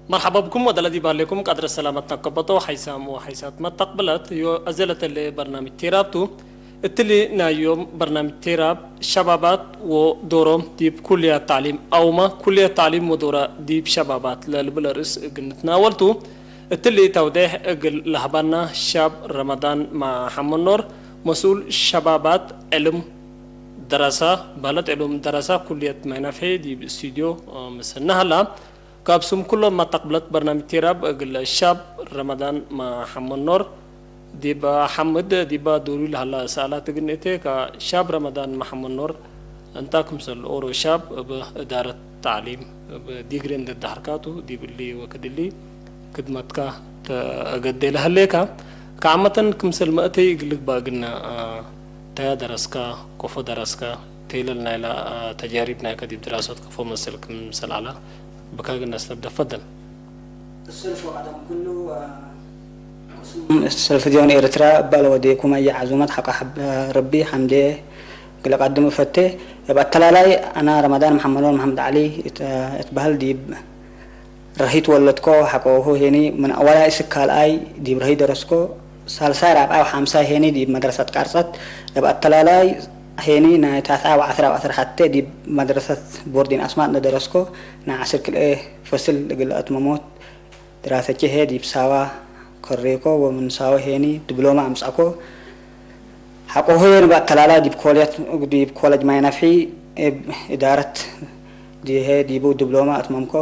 مرحبا بكم ودلدي بالكم قدر السلامة تنقبطو حيسام وحيسات ما تقبلت يو أزلة اللي برنامج تيرابتو. التلي نايوم برنامج تيراب شبابات ودورو ديب كلية تعليم أوما كلية تعليم ودورة ديب شبابات للبلرس قلنا تناولتو. التلي توديه قل لهبانا شاب رمضان ما حمنور مسؤول شبابات علم دراسة بلد علم دراسة كلية مينافي ديب استوديو مسنها لا. ካብ ስም ኩሎም ኣታቅብለት በርናምጅ ቴራብ እግል ሻብ ረመዳን መሐመድ ኖር ዲባ ሓምድ ዲባ ዱሪ ለሃላ ሰኣላት እግን እቴ ካ ሻብ ረመዳን መሐመድ ኖር እንታ ክምሰል ኦሮ ሻብ እብ እዳረት ታዕሊም እብ ዲግሪ እንደ ዳሕርካቱ ዲብሊ ወክድሊ ክድመትካ ተገደ ለህሌካ ከዓመተን ክምሰል መእተይ እግልግባ እግና ተያ ደረስካ ኮፎ ደረስካ ተይለል ናይላ ተጃሪብ ናይካ ዲብ ድራሰት ኮፎ መሰል ክምሰል ኣላ ብካግና ስለደፈደን። السلف وقدم كله، آه، قسم. السلف ديون إرترا بل وديكم أي عزومات حق حب ربي حمدي قل قدم فتي يبقى التلالاي أنا رمضان محمد نور محمد علي ات- اتبهل ديب رهيت ولدكو حقوه هيني من أولا إسك كال آي ديب رهي درسكو ሳልሳይ ራብዓይ ሓምሳይ ሄኒ ዲብ መድረሰት ቃርጸት እብ ኣተላላይ ሄኒ ናይ ታስዓ ወዓስራ ወዓስራ ሓተ ዲብ መድረሰት ቦርዲን ኣስማጥ ነደረስኮ ናይ ዓስር ክልኤ ፈስል እግል ኣትመሞት ድራሰቼ ሄ ዲብ ሳዋ ከሬኮ ወምን ሳዋ ሄኒ ድብሎማ ኣምጻኮ ሓቆሆ ሄኒ በኣተላላይ ዲብ ኮሌት ዲብ ኮሌጅ ማይ ነፍሒ እብ እዳረት ዲሄ ዲቡ ድብሎማ ኣትመምኮ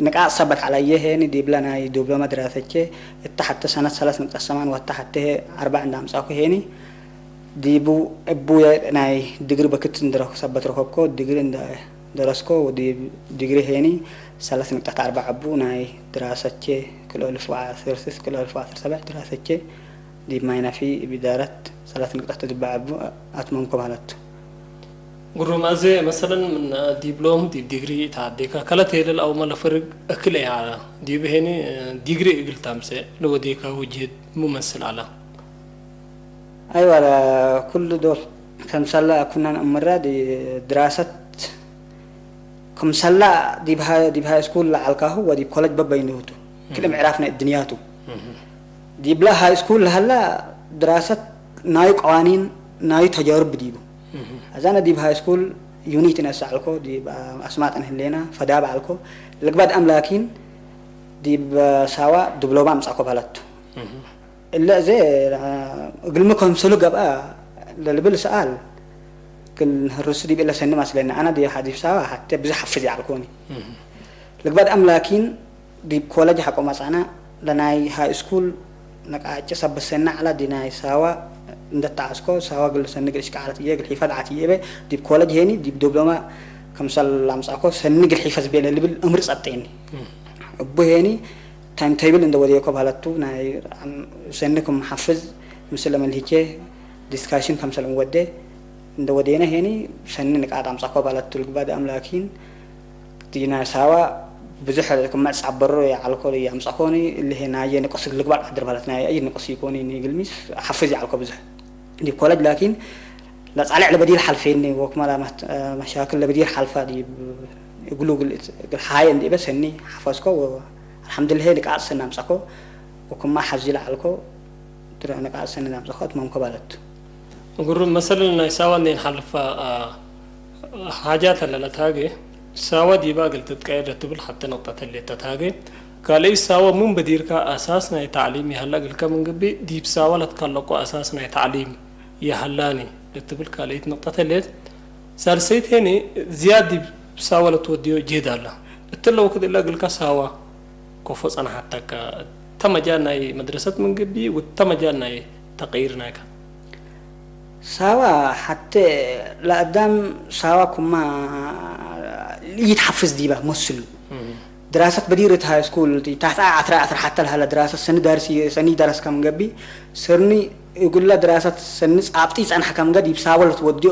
ንቃጽ ሰበት ዓላየ ሄኒ ዲብለ ናይ ድብሎማ ድራሰቼ እታ ሐተ ሰነት ሰለስ ነጥብ ሰማን ወታ ሐተ ሄ ኣርባዕ እንዳምጻኩ ሄኒ ዲቡ እቡየ ናይ ድግሪ በክት እንደረኩ ሰበት ረከብኮ ድግሪ እንደ ደረስኮ ወዲ ድግሪ ሄኒ ሰለስ ነጥብ ኣርባዕ ኣቡ ናይ ድራሰቼ ክልኦልፍ ወዓስር ስስ ክልኦልፍ ወዓስር ሰበዕ ድራሰቼ ዲብ ማይ ናፊ ብዳረት ሰለስ ነጥብ ኣርባዕ ኣቡ ኣትመምኮ ማለት ጉሩም ኣዜ መሰለን ምን ዲብሎም ዲብ ዲግሪ ተኣዴካ ከለ ተየለል ኣው መለ ፈርግ እክል እያ ኣላ ዲብ ሄኒ ዲግሪ እግል ታምሰ ለወዴካ ውጅህድ ሙመስል ኣላ ኣይዋ ኩሉ ዶር ከምሰላ ኩናን እምራ ድራሰት ከምሰላ ዲብ ሃይ ስኩል ለዓልካሁ ወዲብ ኮለጅ በበይንሁቱ ክልእ ምዕራፍ ናይ እድንያቱ ዲብላ ሃይ ስኩል ለሃላ ድራሰት ናዩ ቀዋኒን ናዩ ተጃርብ ዲቡ ኣዛነ ዲብ ሃይ ስኩል ዩኒት ነሳ ዓልኮ ዲብ ኣስማጥን ህሌና ፈዳብ ዓልኮ ልግባድ ኣምላኪን ዲብ ሳዋ ድብሎማ ኣምጻኮ ባለቱ እለ እዜ እግልሚ ከምሰሉ ገብኣ ለልብል ሰኣል ግን ርሱ ዲብ እለ ሰኒ ማስለኒ ኣና ዲ ሓዲፍ ሳዋ ሓተ ብዙሕ ሓፍዝ ይዓልኮኒ ልግባድ ኣምላኪን ዲብ ኮለጅ ሓቆ መጻና ለናይ ሃይ ስኩል ነቃጭ ሰብ ሰና ዓላ ዲ ናይ ሳዋ እንደተዓስኮ ሳዋ ግል ሰኒ ግል ሽቃዓለት እየ ግል ሒፈት ዓት እየ በ ዲብ ኮለጅ ሄኒ ዲብ ዶብሎማ ከምሰል ላምጻኮ ሰኒ ግል ሒፈት ቤለ ልብል እምር ጸጠኒ እቡ ሄኒ ታይም ቴብል እንደ ወደየኮ ባህለቱ ናይ ሰኒ ክም ሓፍዝ ምስለ መልሂኬ ዲስካሽን ከምሰል እንወደ እንደ ወደየነ ሄኒ ሰኒ ንቃጥ ኣምጻኮ ባህለቱ ልግባድ ኣምላኪን ዲና ሳዋ ብዙሕ ክመጽ ኣበሮ የዓልኮ የምጻኮኒ እልሄ ናየ ንቆስ ልግባር ዓድር ማለት ናይ ኣይ ንቆስ ይኮኒ ንግልሚስ ሓፍዝ የዓልኮ ብዙሕ ዲ ኮለጅ ላኪን ለጻልዕ ለበዲል ሓልፌኒ ወክማ መሻክል ለበዲል ሓልፋ ዲ እግሉ ግል ሓየ እንዲ በሰኒ ሓፈዝኮ ኣልሓምዱሊላህ ንቃጽ ሰኒ ኣምጻኮ ወክማ ሓዚ ለዓልኮ ንቃጽ ሰኒ ኣምጻኮ ኣትመምኮ ባለቱ እግሩ መሰልን ናይ ሳዋ እንዴን ሓልፋ ሓጃት ኣለለታገ ሳዋ ዲባ እግል ትትቀየር ለትብል ሐተ ነቅጠት ህሌት ተትሃገ። ካልእይ ሳዋ ሙን በዲርካ ኣሳስ ናይ ተዕሊም የሀላ እግልከ ምን ግቢ ዲብ ሳዋ ለትካለቆ ኣሳስ ናይ ተዕሊም የሀላኒ ለትብል ካልእይት ነቅጠት ህሌት። ሳልሰይት ሄኒ ዝያድ ዲብ ሳዋ ለትወድዮ ጅህድ ኣላ። እትለ ወክድ እለ እግልከ ሳዋ ኮፎ ጸንሓተካ እተ መጃል ናይ መድረሰት ምን ግቢ ውተ መጃል ናይ ተቅይር ናይካ። ሳዋ ሓተ ለአዳም ሳዋ ኩማ ይትሓፍዝ ዲባ መስሉ ድራሰት በዲር እቲ ሃይ ስኩል ታሕታ ዓስራ ዓስራ ሓተ ለሃላ ድራሰት ሰኒ ዳርሲ ሰኒ ደረስ ከም ገቢ ስርኒ እጉላ ድራሰት ሰኒ ጻብጢ ጸንሐ ከም ገድ ይብሳወል ወዲ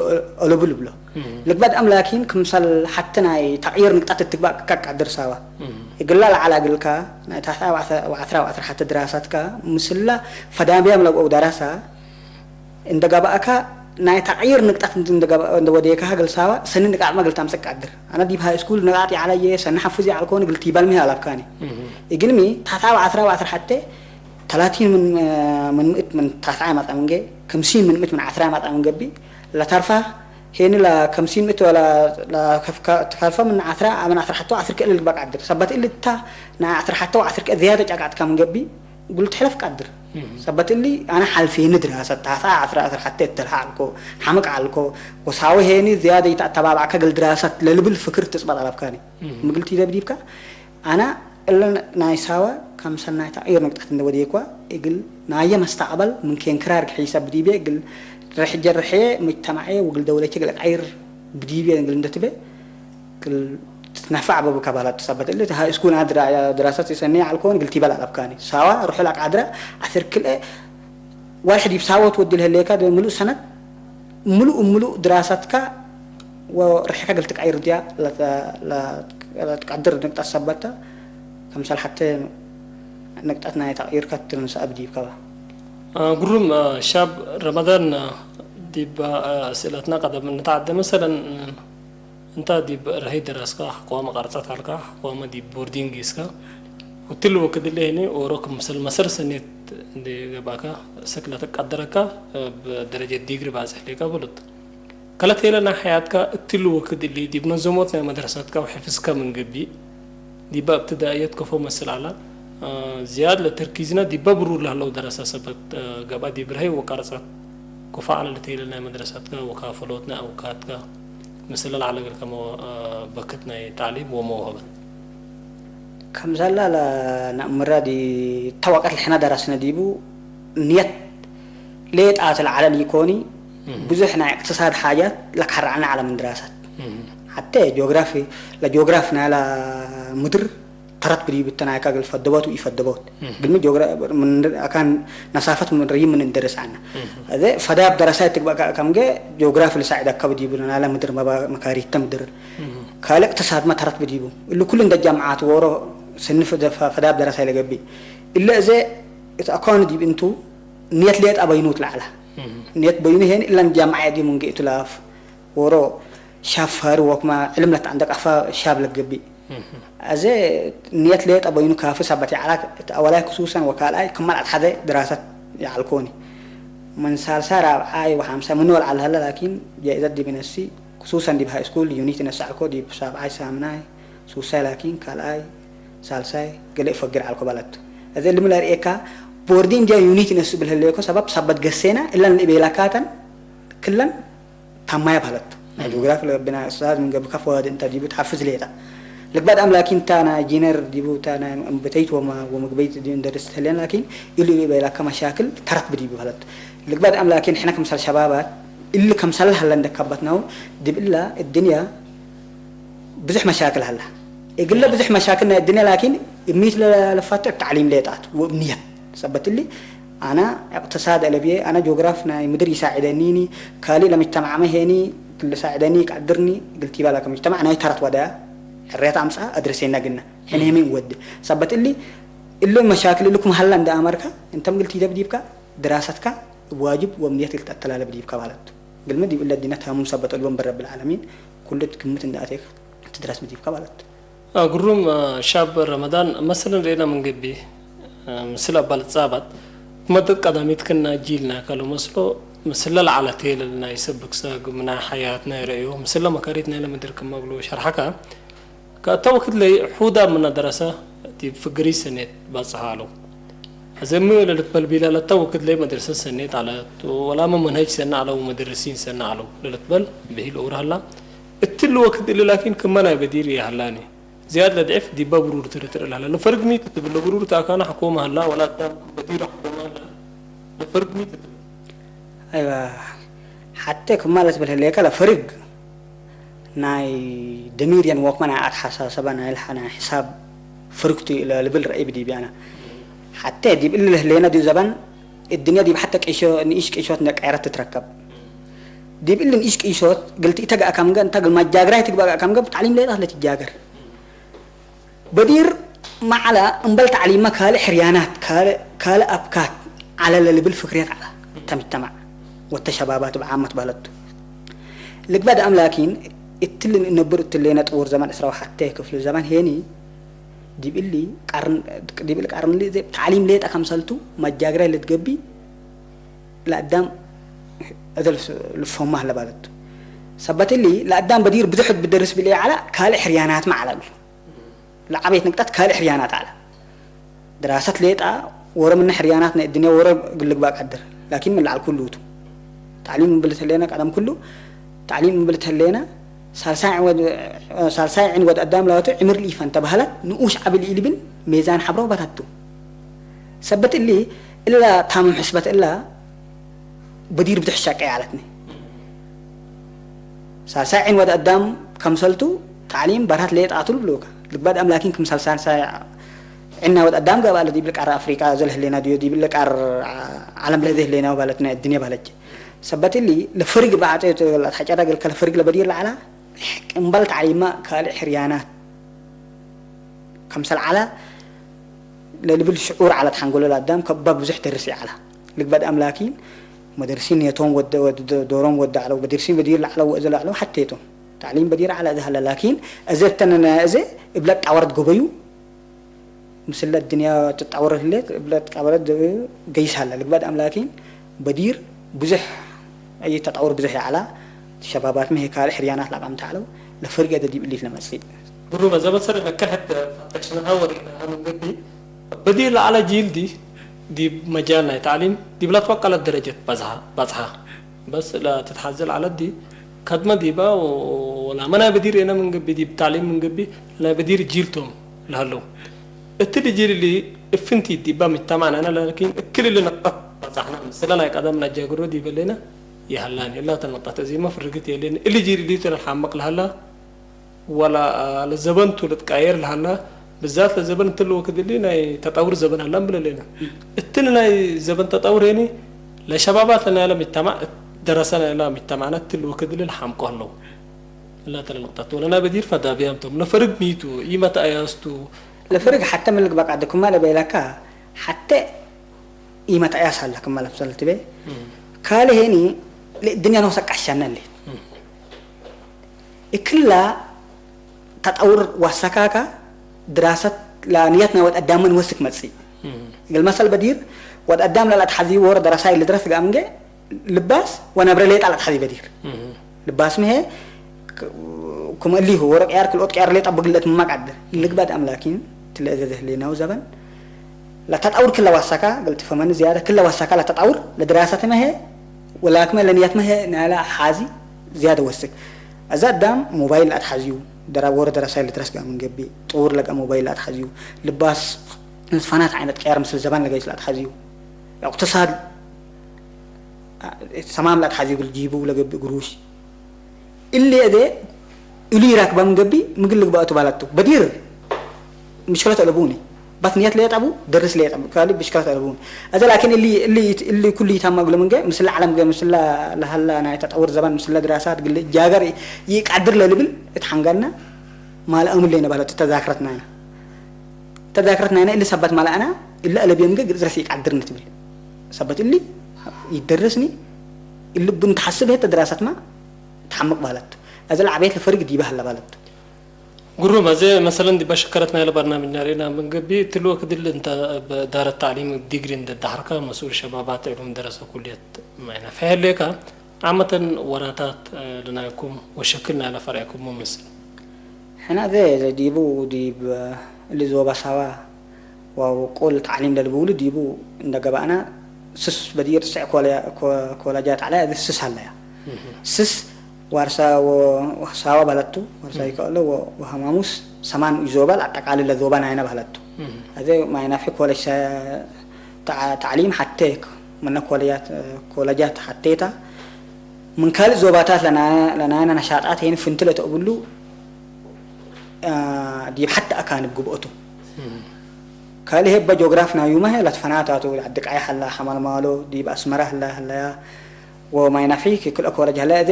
ኦሎብል ብሎ ልግባድ ኣምላኪን ክምሳል ሓተ ናይ ተቕይር ንቅጣት እትግባእ ከቃ ድርሳዋ እግላ ለዓላ ግልካ ናይ ታሕታ ዓስራ ዓስራ ሓተ ድራሳትካ ምስላ ፈዳምያ ምለብኦ ደራሳ እንደ ጋባእካ ናይ ተቕይር ንቅጣት እንደ ገባ እንደ ወደ የካህ ገልሳዋ ሰኒ ንቃዕ መግል ታምሰቅ አድር አና ዲብ ሃይ ስኩል ንቃጥ ያለየ ሰኒ ሐፍዝ ያልኮን ግልቲ ባልሚ አላብካኒ እግልሚ ታታብ አስራ ወአስር ሐተ ተላቲን ምን ምን ምእት ምን ታታ ማጣ ምንገ ከምሲን ምን ምእት ምን አስራ ማጣ ምንገቢ ለታርፋ ሄኒ ለከምሲን ምእት ወላ ለከፍካ ተካልፋ ምን አስራ አምን አስራ ሐቶ አስር ከእልል ባቅ አድር ሰበት እልታ ናይ አስራ ሐቶ አስር ከ ዝያደ ጫቃጥካ ምንገቢ ጉልት ሕለፍ ቀድር ሰበት እሊ አነ ሐልፌኒ ድራሰት ታሳ አስራ አስር ሐተ እተልሃ አልኮ ሐመቅ አልኮ ወሳዊ ሄኒ ዝያደ ይተአተባባዕካ ግል ድራሰት ለልብል ፍክር ትጽበጥ አለብካኒ ምግልቲ ደብዲብካ አነ እለ ናይ ሳወ ከም ሰናይ ተዕይር ንቅጣት እንደ ወዲየኳ እግል ናየ መስተቅበል ምን ኬንክራር ክሒሰብ ብዲቤ እግል ርሕ ጀርሐ ሙጅተማዐ ወግል ደውለቸ ግል ቀይር ብዲቤ እግል እንደትበ ትትነፋዕ በብካ ባላት ተሳበት እለ ሃይ ስኩል ድራሰት ሰኒ አልኮን ግልቲ በላ አለብካኒ ሳዋ ሩሕ ላቅ አድራ አስር ክልኤ ዋልሕ ዲብ ሳወት ወዲ ልህሌካ ምሉእ ሰነት ምሉእ ምሉእ ድራሳትካ ርሕካ ግልቲ ቀይር ድያ ለትቀድር ንቅጣት ሰበታ ከምሳል ሐተ ንቅጣት ናይ ተቅይርካ ትንሳ ብዲብ ከባ ግሩም ሻብ ረመዳን ዲባ ስእለትና ቀደም እንተዓደ መሰለን እንታ ዲብ ርሀይ ደረስካ ሐቆማ ቀርጸት አልካ ሐቆማ ዲብ ቦርዲንግ ጊስካ ውትል ወክድለ ሄኒ ኦሮ ክምሰል መሰል ሰኔት እንደ ገባካ ሰክለ ተቀደረካ ብደረጀ ዲግሪ ባጽሕ ሌካ በሉት ከለቴለ ናይ ሐያትካ እትል ወክድሊ ዲብ መንዘሞት ናይ መድረሳትካ ወሕፍዝካ ምን ገቢ ዲባ እብትዳእየት ከፎ መስል አላ ዝያድ ለተርኪዝና ዲባ ብሩር ለህለው ደረሳ ሰበት ገብአ ዲብ ርሀይ ወቀርጸት ኮፋ አለ ለተይለ ናይ መድረሳትካ ወካፈሎት ናይ አውካትካ ምስለ ለዓለ ገልከመ በክት ናይ ታዕሊም ወመውሀበት ከምዛላ ለናእምራ ዲ ተዋቀት ለሕና ደራስነ ዲቡ ንየት ሌጣት ለዓለ ሊኮኒ ብዙሕ ናይ እቅትሳድ ሓጃት ለካረዓና ዓለም ድራሳት ሓተ ጂኦግራፊ ለጂኦግራፍ ናላ ምድር ተረት ብዲቡ ተናይካ ግል ፈደቦት ወኢፈደቦት ግልሚ ጂኦግራፊ አካን ነሳፈት ምን ርይ ምን እንደርስ አና እዚ ፈዳብ ደረሳይ ትግባ ከምገ ጂኦግራፊ ልሳዕድ አካብ ዲቡ ናላ ምድር መካሪተ ምድር ካልእ እቅትሳድ መተረት ብዲቡ እሉ ኩሉ እንደ ጃምዓት ወሮ ስንፍ ፈዳብ ደረሳይ ለገቢ እለ እዘ እቲ አኳኑ ዲብ እንቱ ንየት ሌጥ አበይኑ ትለዓላ ንየት በይኑ ሄን እለን ጃምዓ ዲ ሙንገ ኢቱ ላፍ ወሮ ሻብ ፋሪ ወክማ ዕልም ለተዓንደቃፋ ሻብ ለገቢ አዘ ንየት ሌጠ በይኑ ካፊ ሳበት የዓላ እቲ አወላይ ክሱሰን ወካልአይ ክመል አትሓዘ ድራሰት የዓልኮኒ ምን ሳልሳ ራብዓይ ወሓምሳ ምኖ ለዓል ሀለ ላኪን ጃኢዘት ዲብ ነሲ ክሱሰን ዲብ ሃይ ስኩል ዩኒት ነሳዕኮ ዲብ ሳብዓይ ሳምናይ ሱሳይ ላኪን ካልአይ ሳልሳይ ገለ ፈግር ዓልኮ ባለቱ እዚ ልምለ ርእየካ ቦርዲን ጃ ዩኒት ነሱ ብልህለየኮ ሰበብ ሳበት ገሴና እለን ልእቤላካተን ክለን ታማያ ባለቱ ናይ ጂኦግራፊ ለብና ኡስታዝ ምን ገብካ ፈዋድ እንተ ዲቡ ትሓፍዝ ሌጣ ልግባድ ኣምላኪን እታ ናይ ጂነር ዲቡ እታ ናይ እምበተይት ወማ ወመግበይት ዲቡ እንደርስ ተለን ላኪን ኢሉ ኢሉ በይላካ መሻክል ተረት ብዲቡ ባለቱ ልግባድ ኣምላኪን ሕና ከምሳል ሸባባት ኢሉ ከምሳል ሀለ እንደካባትናው ድብላ እድንያ ብዙሕ መሻክል ሀላ እግለ ብዙሕ መሻክል ናይ እድንያ ላኪን እሚት ለፈትዕ ተዕሊም ሌጣት ወእምንየት ሰበት እሊ ኣና እቅትሳድ ኣለብየ ኣና ጆግራፍ ናይ ምድር ይሳዕደኒኒ ካልእ ለምጅተማዕ መሄኒ ክልሳዕደኒ ይቃድርኒ ግልቲ ባላ ከመጅተማዕ ናይ ተረት ወዳያ ሕርያት ኣምፃ ኣድረሴና ግና ሕንሄሚ ወድ ሰበት እሊ እሉ መሻክል እሉ ክምሃላ እንደ ኣመርካ እንተም ግልቲ ደብዲብካ ድራሰትካ ዋጅብ ወምንየት ግልተተላለብ ዲብካ ማለት ግልመ ዲብ እለ ዲነት ሃሙም ሰበት እልቦም በረብል ዓለሚን ኩሉ ግምት እንደ ኣቴክ ትድረስ ብዲብካ ማለት ግሩም ሻብ ረመዳን መሰለን ርኤና መንገቢ ምስል ኣባል ጻባት መደት ቀዳሚት ክና ጂልና ከሎ መስሎ ምስለ ለዓለ ቴለል ናይ ሰብ ክሰግ ምና ሓያት ናይ ረእዮ ምስለ መካሪት ናይ ለምድር ክመብሎ ሸርሓካ ከእተወክት ለይ ሑዳ ምና ደረሰ ቲ ፍግሪ ሰኔት ባጽሃ ኣለው ሕዘሚ ለልትበል ቢላ ለተወክት ለይ መድረሰ ሰኔት ኣለት ወላመ መንሀጅ ሰነ ኣለው መድርሲን ሰነ ኣለው ለልትበል ብሂል ኦር ሀላ እትል ወክት እሊ ላኪን ክመ ናይ በዲር ይሃላኒ ዝያድ ለድዕፍ ዲባ ብሩር ትርትር ላለ ለፈርግ ሚት ትብል ለብሩር ታካና ሕኮም ሀላ ወላ ዳም በዲር ሕኮም ሀላ ለፈርግ ሚት ትብል ኣይዋ ሓቴ ክማለት ብልህለየካ ለፈርግ ናይ ደሚርየን ወክመ ናይ ኣትሓሳሰባ ናይ ልሓ ናይ ሕሳብ ፍርግቱ ኢለ ልብል ረአይ ብዲብያና ሓቴ ዲብ እሊ ልህለየና ዲብ ዘባን እድንያ ዲብ ሓተ ቅሾ ንኢሽ ቅሾት እንደ ቀይረት ትትረከብ ዲብ እሊ ንኢሽ ቅሾት ግልቲ ኢተጋእ ካምገ እንታ ግል ማጃግራይ ትግባእ ካምገ ብታዕሊም ለይላ ለትጃገር በዲር ማዕላ እምበል ታዕሊማ ካልእ ሕርያናት ካልእ ኣብካት ዓለ ለልብል ፍክርያት ዓላ ተምጅተማዕ ወተሸባባት ብዓመት ባለቱ። ልግባድ ኣምላኪን እትል ነብር እትሌነ ጥውር ዘመን ዕስራ ወሓተ ክፍሉ ዘመን ሄኒ ዲብሊ ቃርን ዲብል ቃርን ሊ ዘብ ታዕሊም ሌጣ ከምሰልቱ መጃግራ ልትገቢ ለኣዳም እዘል ልፎማ ኣለባለቱ። ሰበትሊ ለኣዳም በዲር ብዙሕ ብደርስ ብሌ ዓላ ካልእ ሕርያናት ማዓላ እግሉ ለዓበየት ንቅጣት ካልእ ሕርያናት ዓላ ድራሰት ሌጣ ወረ ምነ ሕርያናት ናይ እድንያ ወረ ግልግባ ቀድር ላኪን ምን ለዓል ኩሉ ውቱ ታዕሊም እንብል ተለና ቀደም ኩሉ ታዕሊም እንብል ተለና ሳልሳይ ዕንወት ሳልሳይ ዕንወት ኣዳም ላቱ ዕምር ልኢፈን ተባህላት ንኡሽ ዓብል ኢልብን ሜዛን ሓብሮ ባታቱ ሰበት እሊ እላ ታምም ሕስበት እላ በዲር ብትሕሻቀ ያለትኒ ሳልሳይ ዕንወት ኣዳም ከምሰልቱ ታዕሊም ባታት ለየጣቱ ልብሉካ ልግባድ ኣምላኪን ክምሳል ሳልሳይ ዕና ወት ኣዳም ገባ ለዲብል ቃር ኣፍሪቃ ዘለህሌና ድዮ ዲብል ቃር ዓለም ለዘህሌና ባለትና እድንየ ባለች ሰበት እሊ ለፈሪግ ብዓጠ ተገላት ሓጫዳ ገልካ ለፈሪግ ለበዲር ለዓላ እምበል ታዕሊማ ካልእ ሕርያናት ከምሰል ዓላ ለልብል ሽዑር ዓላ ተሓንጎሎ ለኣዳም ከባ ብዙሕ ደርስ ይዓላ ልግባድ ኣምላኪን መደርሲን የቶም ወደ ወደ ዶሮም ወደ ዓለው በዲርሲን በዲር ለዓለው ወእዘ ለዓለው ሓቴቶም ታዕሊም በዲር ዓላ እዘ ሃለ ላኪን እዘ ተነነ እዘ እብለ ጣወረት ጎበዩ ምስለ ድንያ ትጣወረት ህሌት እብለ ጣወረት ገይስ ሃለ ልግባድ ኣምላኪን በዲር ብዙሕ እይ ተጣወር ብዙሕ ይዓላ ሸባባት መሄ ካልእ ሕርያናት ላቃም ተዓለው ለፈርገ ደዲብ እሊት ለመጽእ ብሩመ ዘበሰረ ነካሕት ፈተሽናሃ ወሪናሃ መንገዲ በዲር ለዓለ ጂል ዲ ዲብ መጃል ናይ ታዕሊም ዲብ ለትወቀለት ደረጀት ባጽሓ ባጽሓ በስ ለትትሓዘል ዓለት ዲ ከድመ ዲባ ወላ መናይ በዲር ኤነ ምን ግቢ ዲብ ታዕሊም ምን ግቢ ናይ በዲር ጂል ቶም ለሀለው። እትሊ ጂል እሊ እፍንቲ ዲባ ሚተማዕናና ላኪን እክል እሊ ነቀት ባጻሕና ምስለ ናይ ቀደም ነጃግሮ ዲበሌና ይሀላን የላ ተነቀት እዚማ ፍርግት የሌን እሊ ጂል እሊ ተለሓመቅ ለሀላ ወላ ለዘበንቱ ልትቃየር ለሃላ ብዛት ለዘበን እንትልወ ክድሊ ናይ ተጣውር ዘበን ሃላ ንብል ኣለና። እትን ናይ ዘበን ተጣውር ሄኒ ለሸባባት ለናይላ ሚተማዕ ደረሰ ናይላ ሚተማዕና ትልወ ክድሊ ለሓምቆ ኣለዉ። እላ ተለልቅጣት ወለና በዲር ፈዳቢያምቶም ለፈርግ ሚቱ ኢመት ኣያስቱ ለፈርግ ሓተ ምልግ በቃ ድኩማ ለበይላካ ሓተ ኢመት ኣያስ ሃላ ክማ ለምሰል ትቤ ካለ ሄኒ ድንያ ነው ሰቃሻና እንዴት እክላ ተጠውር ዋሳካካ ድራሰት ለንየት ናይ ወድ ኣዳምን ወስክ መጽእ እግል መሰል በዲር ወድ ኣዳም ለላ ተሓዚ ወረ ደረሳይ ልድረስ ጋምንገ ልባስ ወነብረ ሌጣ ለተሓዚ በዲር ልባስ ምሄ ኩመእሊሁ ወረ ቅያር ክልኦት ቅያር ሌጣ ብግለት ምማቃድ ልግባድ ኣምላኪን ትለእዘ ዘህሌናው ዘበን ለተጣውር ክለ ዋሳካ ገልትፈመን ዝያደ ክለ ዋሳካ ለተጣውር ለድራሰት ምሄ ወላክመ ለንያት ምሄ ናላ ሓዚ ዝያደ ወስክ እዛ ኣዳም ሞባይል ኣትሓዝዩ ደራ ወረ ደረሳይ ልትረስጋ ምን ገቢ ጥውር ለጋ ሞባይል ኣትሓዝዩ ልባስ ንዝፋናት ዓይነት ቅያር ምስል ዘባን ለጋይስ ኣትሓዝዩ እቅትሳድ ሰማም ኣትሓዝዩ ብል ጂቡ ለገቢ ግሩሽ እሊ እደ እሉ ይራክባ ምን ገቢ ምግል ልግባእቱ ባላቱ በዲር ምሽክለት ኣለቡኒ ባት ንየት ለየጠቡ ደርስ ለየጠቡ ካሊ ብሽክለት ኣለቡኒ እዛ ላኪን እሊ እሊ እሊ ኩሉ ይታማ ግሎ ምንገ ምስላ ዓለም ገ ምስላ ለሃላ ናይ ተጠውር ዘባን ምስላ ድራሳት ግል ጃገር ይቃድር ለልብል እትሓንጋልና ማልአም ለይነ ባላቱ ተዛክረትና ኢና ተዛክረትና ኢና እሊ ሰባት ማልኣና እሊ ኣለብዮም ገ ግዝረስ ይቃድር ንትብል ሰባት እሊ ይደረስኒ እሊ ብን ተሓስብ ሄተ ድራሳትማ ተሓምቅ ባላቱ እዛ ለዓበየት ለፈርግ ዲባ ሃላ ባላቱ ግሩም፣ እዚ መሰለን ዲባ ሸከረት ናይለ በርናምጅና ርኢና ምንገቢ ትልወ ክድል እንተ ዳረት ታዕሊም ዲግሪ እንደ ዳሕርካ መስኡል ሸባባት ዕሉም ደረሰ ኩልየት ማይና ፈሄሌካ ዓመተን ወራታት ልናይኩም ወሸክል ናይለ ፈርዕኩም ሙምስል። ሕና ዘ ዲቡ ዲብ እሊ ዞባ ሳዋ ወውቁል ታዕሊም ለልብውሉ ዲቡ እንደገባእና ስስ በዲር ስዕ ኮለጃት ዓላ እዚ ስስ ኣለያ ስስ ዋርሳ ሳዋ ባለቱ ዋርሳ ይከእሎ ወሃማሙስ ሰማን ይዞባል ኣጠቃልለ ዞባ ናይና ባለቱ እዚ ማይናፊ ኮለጅ ታዕሊም ሓቴ መነ ኮለጃት ሓቴታ ምን ካልእ ዞባታት ለናይና ነሻጣት ይን ፍንትለ ተእብሉ ዲብ ሓቲ ኣካንብ ግብኦቱ ካልእ ሄባ ጆግራፍ ናዩመ ላትፈናታቱ ዓዲ ቃይሕ ኣላ ሓማልማሎ ዲብ ኣስመራ ህላ ህላያ ወማይናፊ ክክልኦ ኮለጅ ህላ እዘ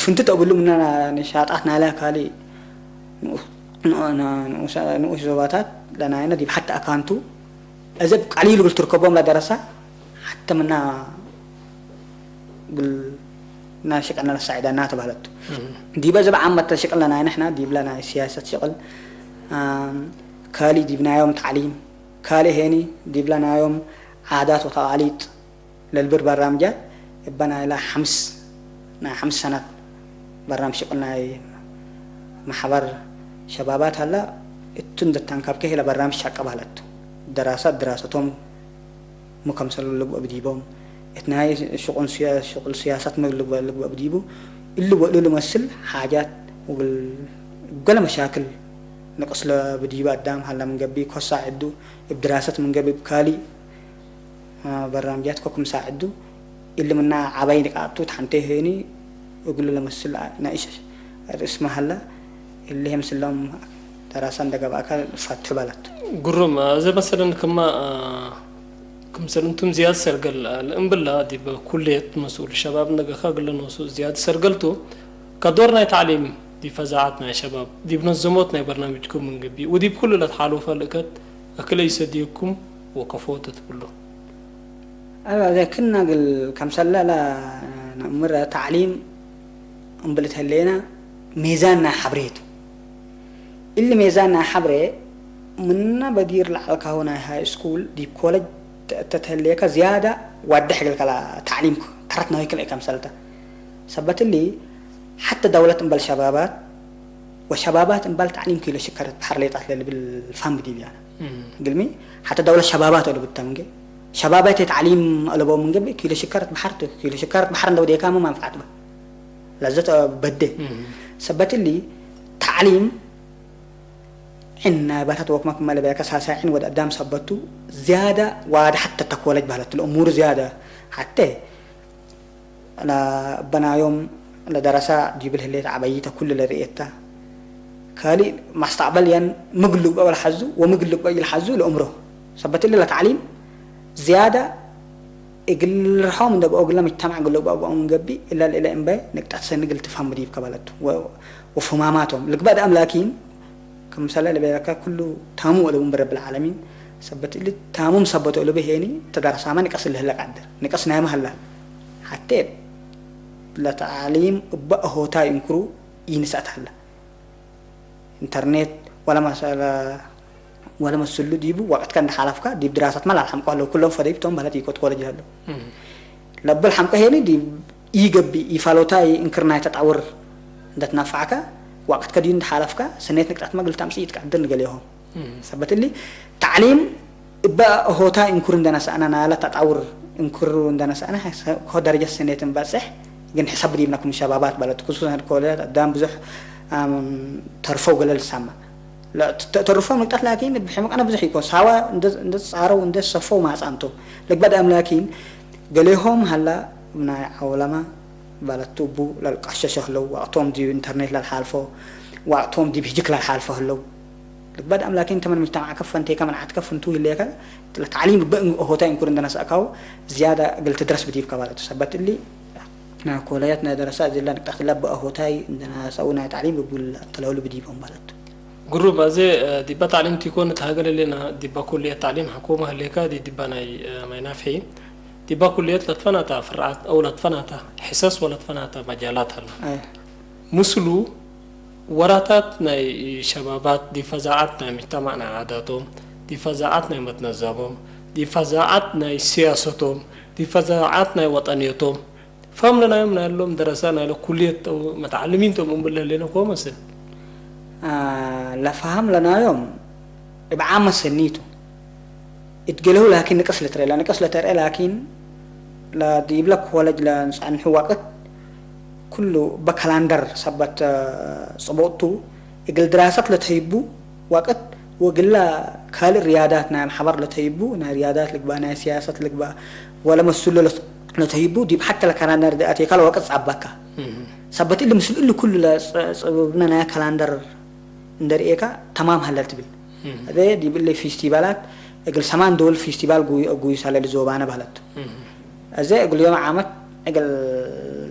ፍንቲ ተእብሉ ምና ንሻጣት ናላ ካልእ ንኡሽ ዞባታት ለናይና ዲብ ሓቲ ኣካንቱ እዘ ቀሊሉ ብል ትርከቦም ለደረሳ ሓተ ምና ግል ናይ ሽቅልና ሳዒዳ እናተባህለቱ። ዲበ እዚ ብዓመት ተሽቅለና ንሕና ዲብለ ናይ ሲያሰት ሽቅል፣ ኣም፣ ካልእ ዲብናዮም ታዕሊም፣ ካልእ ሄኒ ዲብለናዮም ዓዳት ወተቃሊጥ ለልብር በራምጃት እበ ናይ ላ ሓምስ፣ ናይ ሓምስ ሰናት በራም ሽቅል ናይ ማሕበር ሸባባት ኣላ። እቱ እንደታንካብ ከሄለ በራም ሻቀ ባህለቱ። ደራሳት ድራሰቶም ሙከምሰሉ ልግበእ ብዲቦም፣ እቲ ናይ ሽቁን ስያ-፣ ሽቁል ስያሳት መግልግበእ ልግበእ ብዲቡ፣ እሉ በእሉ ልመስል ሓጃት ወግል ገለ መሻክል ንቅስለ ብዲቡ ኣዳም ሃላ ምን ገቢ፣ ኮሳ ዕዱ፣ እብ ድራሰት ምን ገቢ፣ እብ ካሊ፣ አ፣ በራምጃት ኮኩም ሳዕዱ፣ እልምና ዓባይ ንቃቱ፣ ታንቴ ሄኒ፣ እግሉ ለመስል፣ አ፣ ናኢሽ ርእስ መሃላ፣ እሊ ምስሎም ደራሳ እንደገባእካ ፋትሑ በለት። ግሩም፣ እዚ መሰለን ክማ፣ አ፣ ክምሰል እንቱም ዝያድ ሰርገል፣ አ፣ ለእምብላ ዲበ ኩልየት መስኡል ሸባብ ነገኻ ግለ ነሱ ዝያድ ሰርገልቱ፣ ከዶር ናይ ታዕሊም ዲብ ፈዛዓት ናይ ሸባብ፣ ዲብ ነዘሞት ናይ በርናምጅኩም ምን ግቢ፣ ወዲብ ኩሉ ለትሓሉፈ ልእከት፣ እክለ ይሰድየኩም ወከፎ ተትብሉ። ኣይዋ፣ ዘክና ግል ከምሰለ ላ ነእምረ ታዕሊም እምብል ተሌና ሜዛን ናይ ሓብሬቱ። እሊ ሜዛን ናይ ሓብሬ ምና በዲር ለዓልካሁ ናይ ሃይ ስኩል ዲብ ኮለጅ ተ-፣ ተተሌካ ዝያዳ ዋድሕ ግልከላ ታዕሊም ተረት ናዊ ክልእ ከምሰልተ። ሰበት እሊ ሓተ ደውለት እምበል ሸባባት ወሸባባት እምበል ታዕሊም ኪሎ ሽከረት በሓር ሌጣት ለልብል ፋም ብዲብ ያና። እም። ግልሚ ሓተ ደውለት ሸባባት ወደ ብተምገ ሸባባት የታዕሊም ኣለቦ ምንገ ኪሎ ሽከረት በሓር ቱ፣ ኪሎ ሽከረት በሓር እንደው ዴካ ሙ መንፍዓት ባ። ለዘት በደ። እም። ሰበት እሊ ታዕሊም ዕን ናይ ባታት ወክማ ክመለ በያከ ሳሳይ ዕን ወደ ኣዳም ሰበቱ ዝያዳ ዋዳ ሓተ ተኮለጅ ባህለት ለእሙር ዝያዳ ሓተ ለበናዮም ለደረሳ ዲብል ህሌት ዓበይተ ኩሉ ለርእየታ። ካልእ ማስተቅበል የን ምግል ልግበእ ለሓዙ ወምግል ልግበእ ይልሓዙ ለእምሮ። ሰበት እሊ ለታዕሊም ዝያዳ እግል ርሖም እንደ ብኦ ግለ ምጅተማዕ ግል ልግበእ ብኦም እንገቢ እላ ልእለ እምበ ንቅጣት ሰኒ ግል ትፋም ብዲብ ከባለቱ ወ-፣ ወፍማማቶም ልግበእ ደኣም ላኪን ክምሰለ ለቤለካ ኩሉ ታሙ ወለቡ እምበ ረብል ዓለሚን ሰበት እሊ ታሙም ሰበቶ ለበ ሄኒ ተዳረሳማ ንቀስ ልህለቅ ዓደር ንቀስ ናይ መሃላ ሓቴ ለተዓሊም እበ ሆታ ይንክሩ ይንሳት ሃላ ኢንተርኔት ወላ መሰለ ወላ መስሉ ዲቡ ወቅትካ እንደሓለፍካ ዲብ ድራሳት መላ ሓምቆ ኣለዉ ኩሎም ፈደይብቶም በለት ይኮት ኮለጅ ኣለዉ እም። ለብል ሓምቆ ሄኒ ዲብ ይገቢ ይፋሎታይ እንክርናይ ተጣውር እንደትናፋዕካ ወቅትካ ዲዩ እንደሓለፍካ ስኔት ንቅጣት መግል ታምጽእ ይትቀዕድር ንገሊሆም እም። ሰበት እሊ ታዕሊም እበ ሆታ እንኩር እንደነሳእና ናላ ተጣውር እንኩር እንደነሳእና ኮ ደረጃ ስኔት እንበጽሕ ግን ሕሳብ ዲብና ኩም ሸባባት በለት ክሱስ ኮለ ኣዳም ብዙሕ ኣም፣ ተርፎ ገለል ሳማ ለ-፣ ተ-፣ ተርፎ ንቅጣት ላኪን ብሕምቃና ብዙሕ ይኮን ሳዋ እንደ-፣ እንደ ጻረው እንደ ሰፎ ማጻንቶ ልግበድ ኣምላኪን ገሌሆም ሃላ ናይ ዓውለማ ባለት ቱቡ ለልቃሸሸ ህለው ዋቅቶም ዲብ ኢንተርኔት ለልሓልፎ ዋቅቶም ዲብ ህጅክ ለልሓልፎ ህለው ልግበድ ኣምላኪን ተመን ምጅተማዕ ከፈንቴ ከመን ዓት ከፍንቱ ይሌከ ለታዕሊም በእን ሆታ እንኩር እንደነሳእካው ዝያዳ ግል ትድረስ ብዲብ ከባለቱ ሰበት እሊ ናይ ኮለያት ናይ ደረሳ ዝላ ንቅጣት ላ በእሆታይ እንደናሳኡ ናይ ታዕሊም ብጉል ተለውሉ ብዲቦም ማለት ግሩብ ኣዘ ዲባ ታዕሊም ቲኮን ተሃገለሌና ዲባ ኩልየት ታዕሊም ሓኮማ ህሌካ ዲ ዲባ ናይ ማይ ናፍሒ ዲባ ኩልየት ለትፈናታ ፍርዓት ኣው ለትፈናታ ሕሰስ ወለትፈናታ መጃላት ኣላ ኣይ ምስሉ ወራታት ናይ ሸባባት ዲፈዛዓት ናይ ምጅተማዕ ናይ ዓዳቶም ዲፈዛዓት ናይ መትነዛቦም ዲፈዛዓት ናይ ስያሰቶም ዲፈዛዓት ናይ ወጠንየቶም ፈም ለናዮም ናይሎም ደረሳ ናይለ ኩልየት መተዓልሚን ቶም እምብል ለሌነ ኮ መስል ለፋሃም ለናዮም እብ ዓመ ሰኒቱ እትገለሁ ላኪን ንቅስ ለትረኤ ንቅስ ለተርኤ ላኪን ለዲብለ ኮለጅ ለንጻንሑ ዋቅት ኩሉ በካላንደር ሰበት ጽቡቅቱ እግል ድራሰት ለተሂቡ ዋቅት ወግላ ካልእ ርያዳት ናይ ማሕበር ለተሂቡ ናይ ርያዳት ልግባ ናይ ስያሰት ልግባ ወለ መስሎ ለተሂቡ ዲብ ሓተ ለካላንደር ደኣቴካ ለዋቅት ጻባካ ሰበት እሊ ምስል እሊ ኩሉ ለጽብብነ ናይ ካላንደር እንደርእየካ ተማም ሃለል ትብል እም። እደ ዲብ እሊ ፌስቲቫላት እግል ሰማን ደወል ፌስቲቫል ጉይ- ጉይሳ ለሊ ዞባነ ባህለት እም። እዘ እግል ዮም ዓመት እግል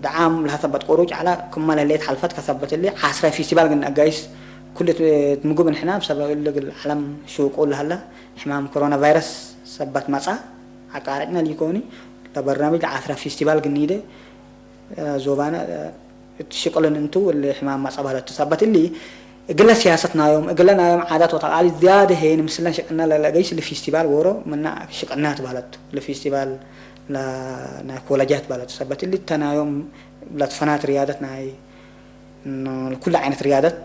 ደዓም ለሀሰበት ቆሩጭ ዓላ ክመ ለሌት ሓልፈት ከሰበት እሊ ዓስራ ፌስቲቫል ግን ኣጋይስ ኩሉ ት- ትምጉብ ንሕና ብሰበብ እሊ እግል ዓለም ሽውቁ ለሃላ ሕማም ኮሮና ቫይረስ ሰበት መጻ ኣቃረጭና ሊኮኒ ለበርናምጅ ዓስራ ፌስቲቫል ግን ኒደ ዞባና እቲ ሽቅልን እንቱ እሊ ሕማም ማጻ ባለቱ ሳበት እሊ እግለ ሲያሰት ናዮም እግለ ናዮም ዓዳት ወተቃሊ ዝያደ ሄን ምስለን ሽቅና ለለገይስ እሊ ፊስቲቫል ወሮ ምና ሽቅናት ባለቱ እሊ ፊስቲቫል ናይ ኮለጃት ባለቱ ሰበት እሊ ተናዮም ለትፈናት ሪያደት ናይ ኩሉ ዓይነት ሪያደት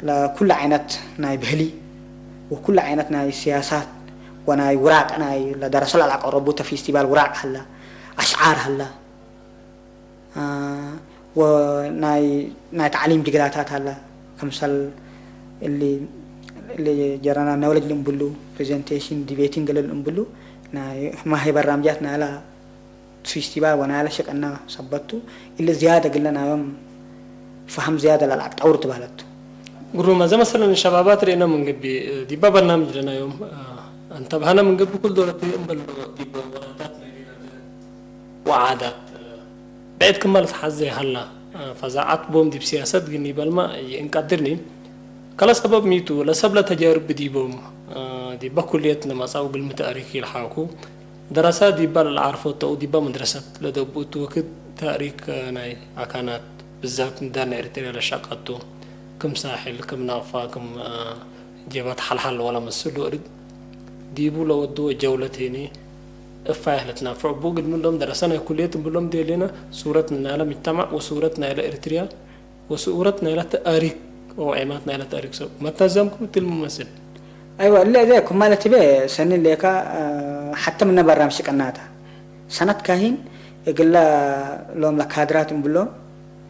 ለኩሉ ዓይነት ናይ ብህሊ ወኩሉ ዓይነት ናይ ሲያሳት ወናይ ውራቅ ናይ ለደረሰ ላልአቀረቡ ተፊስቲቫል ውራቅ ሀላ ኣሽዓር ሀላ ናይ ናይ ተዓሊም ጅግላታት ኣላ ከምሰል እሊ እሊ ጀረና ነውለጅ ልንብሉ ፕሬዘንቴሽን ዲቤቲንግ ገለ ልንብሉ ናይ ማሄ በራምጃት ናላ ፊስቲቫል ወናላ ሽቀና ሰበቱ እሊ ዝያደ ግለ ናዮም ፈሃም ዝያደ ላልዓቅ ጠውር ትባለቱ ጉሩመ ዘመሰለን ሸባባት ርኢና ምንግቢ ዲባ በርናምጅ ለናዮም ኣንተብሃና ምንግቢ ኩል ዶለት እምበል ዲባ ወራታት ናይ ወዓዳት ብዕድ ክማል ተሓዘ ሃላ ፈዛዓት ቦም ዲብ ሲያሰት ግን ይበልማ ይእንቀድርኒ ከለ ሰበብ ሚቱ ለሰብ ለተጃርብ ዲቦም ዲባ ኩልየት ነማጻው ግልሚ ተእሪክ ይልሓኩ ደረሳ ዲባ ለልዓርፎ ተው ዲባ መድረሰት ለደብኡት ወክድ ተእሪክ ናይ ኣካናት ብዛት ንዳር ናይ ኤርትርያ ለሻቃቱ ክም ሳሕል ክም ናቕፋ ክም ጀባት ሓልሓል ወላ መስሉ እርድ ዲቡ ለወድዎ ጀውለት ሄኒ እፋ ያህለት ናፍዕ ቡ ግድሚ ሎም ደረሰ ናይ ኩልየት እብሎም ዴሌና ሱረት ናይላ ሚተማዕ ወሱረት ናይላ ኤርትርያ ወሱረት ናይላ ተኣሪክ ወዒማት ናይላ ተኣሪክ ሰብ መታዘምኩም ትልሙ መስል ኣይዋ እለ እዚያ ኩም ማለት ይበ ሰኒ ሌካ ሓተ ምነ በራም ሽቅናታ ሰነት ካሂን እግላ ሎም ለካድራት እብሎም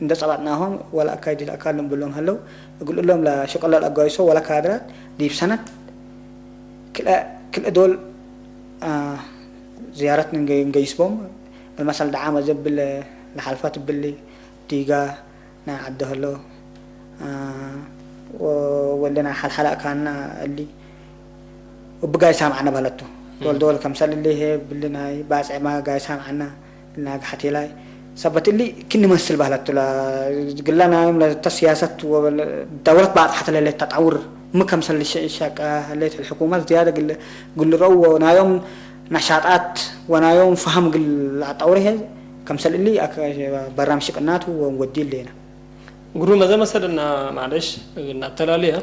እንደ ጸባጥናሆም ወላ ኣካይድ ኣካል እብሎም ሀለው እግል እሎም ለሽቅሎ ለአጋይሶ ወላ ካድራት ዲብ ሰነት ክልአ ዶል ዝያረት ንገይስቦም المثل دعامة زبل لحلفات بلي ديقا نا عده له ወልደና ሓልሓላ ካና እሊ እብጋይ ሳምዓና ባለቱ ዶልዶል ከምሰል እሊ ሄ ብሊ ናይ ባጽዕማ ጋይ ሳምዓና ናግ ሓቴላይ ሰበት እሊ ክንመስል ባለቱ ግላ ናዮም ለተ ሲያሰት ደውለት ባጽሓት ለለ ተጣውር ም ከምሰል ሸቃ ለይት الحكومة زيادة ግል ግል ረው ናዮም نشاطات ወናዮም فهم ግል ኣጣውር ሄ ከምሰል እሊ በራም ሽቅናቱ ወዲ ሌና ጉሩመ ዘመሰለና ማለሽ እናተላለየ